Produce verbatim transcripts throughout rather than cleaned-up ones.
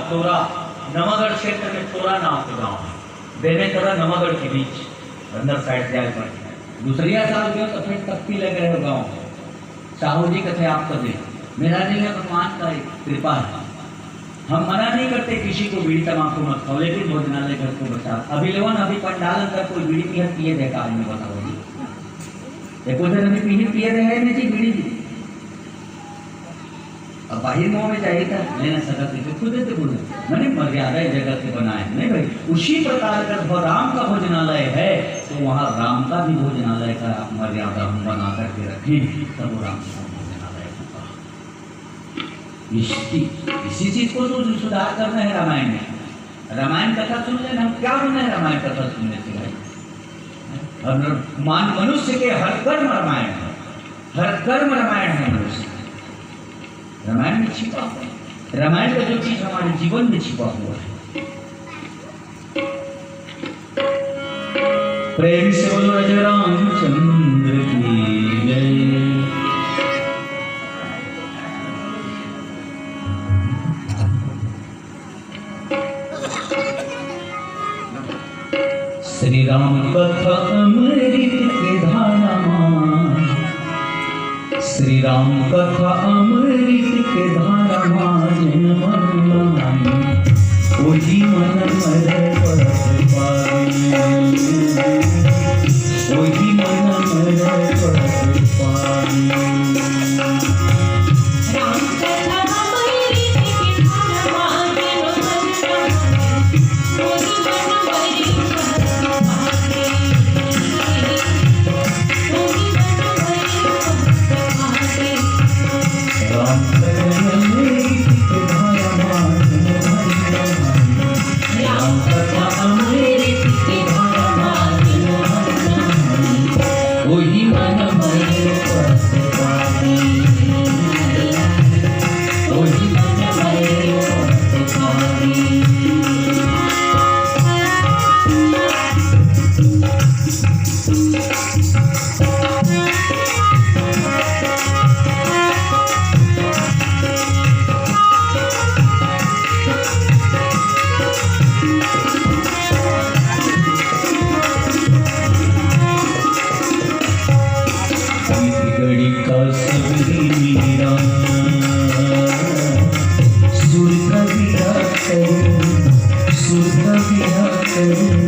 तोरा, नवागढ़ क्षेत्र में तोरा नाम के गांव है, बेमेतरा नवागढ़ के बीच, अंदर साइड जाए पर। दूसरिया साल गयो तो फिर तख्ती लग रहे हो गांव में। साहू जी कथे, "आप तो दे, मेरा नहीं है, भगवान का एक कृपा है।" हम मना नहीं करते किसी को बीड़ी तमाकू मत खाओ, लेकिन भोजनालय घर को बचा। अभी लोगन, अभी पंडाल अंदर कोई बीड़ी पिए, पिए देखा है, मैं बताओ जी। ये कुछ अभी पीने पिए रहे हैं जी बीड़ी जी। अब बाहिर मुंह में चाहिए था, लेना सकत नहीं, तो खुद से बोले, मैंने मर्यादा इस जगह से बनाए, नहीं भाई, उसी प्रकार अगर भगवान राम का भोजनालय है, तो वहाँ राम का भी भोजनालय का मर्यादा हम बना करके रखें, तब वो राम का भोजनालय होगा। इसी, इसी चीज को तो सुधार करना है रामायण में। रामायण कथा सुन लेना, हम क्या होना है रामायण कथा सुनने से भाई? और मान मनुष्य के हर कर्म रामायण है, हर कर्म रामायण है मनुष्य। रामायण में छिपा हुआ है। रामायण का जो चीज हमारे जीवन में छिपा हुआ है। प्रेम से बोलो राजा रामचंद्र की जय। श्री राम कथा अमृत के धारा मा, श्री राम कथा अमृत के धारा मा, जिन मन मानी, ओही मन मर परत पावे, ओही मन मर परत पावे। गणिका सबरी मीरा, सुर कविता करूं, सुर कविता करूं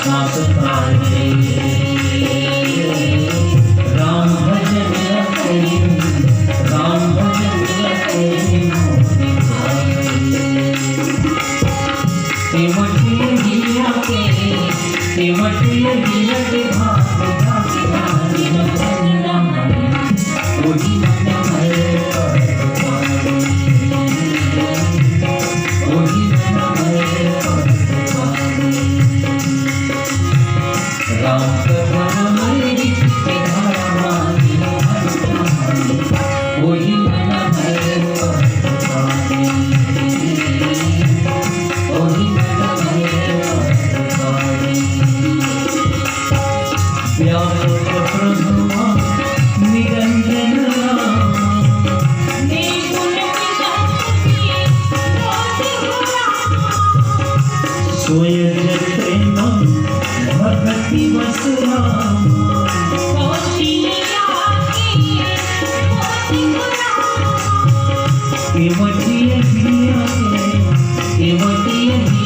मोरे भाई। राम भजन लखई, राम भजन लखई मोरे भाई। तेवटे गिया के, तेवटे गिया के भाग, भाग, भाग, भाग, भाग। ओही मन मर परत पावे, ओही मन मर परत पावे। राम कथा अमृत के धारा मा, ओही मन मर परत पावे, ओही मन मर परत पावे। व्यापक प्रभु निरंजन राम। सोय जग प्रेम भगति वस राम। केवटिया गिया के, केवटिया गिया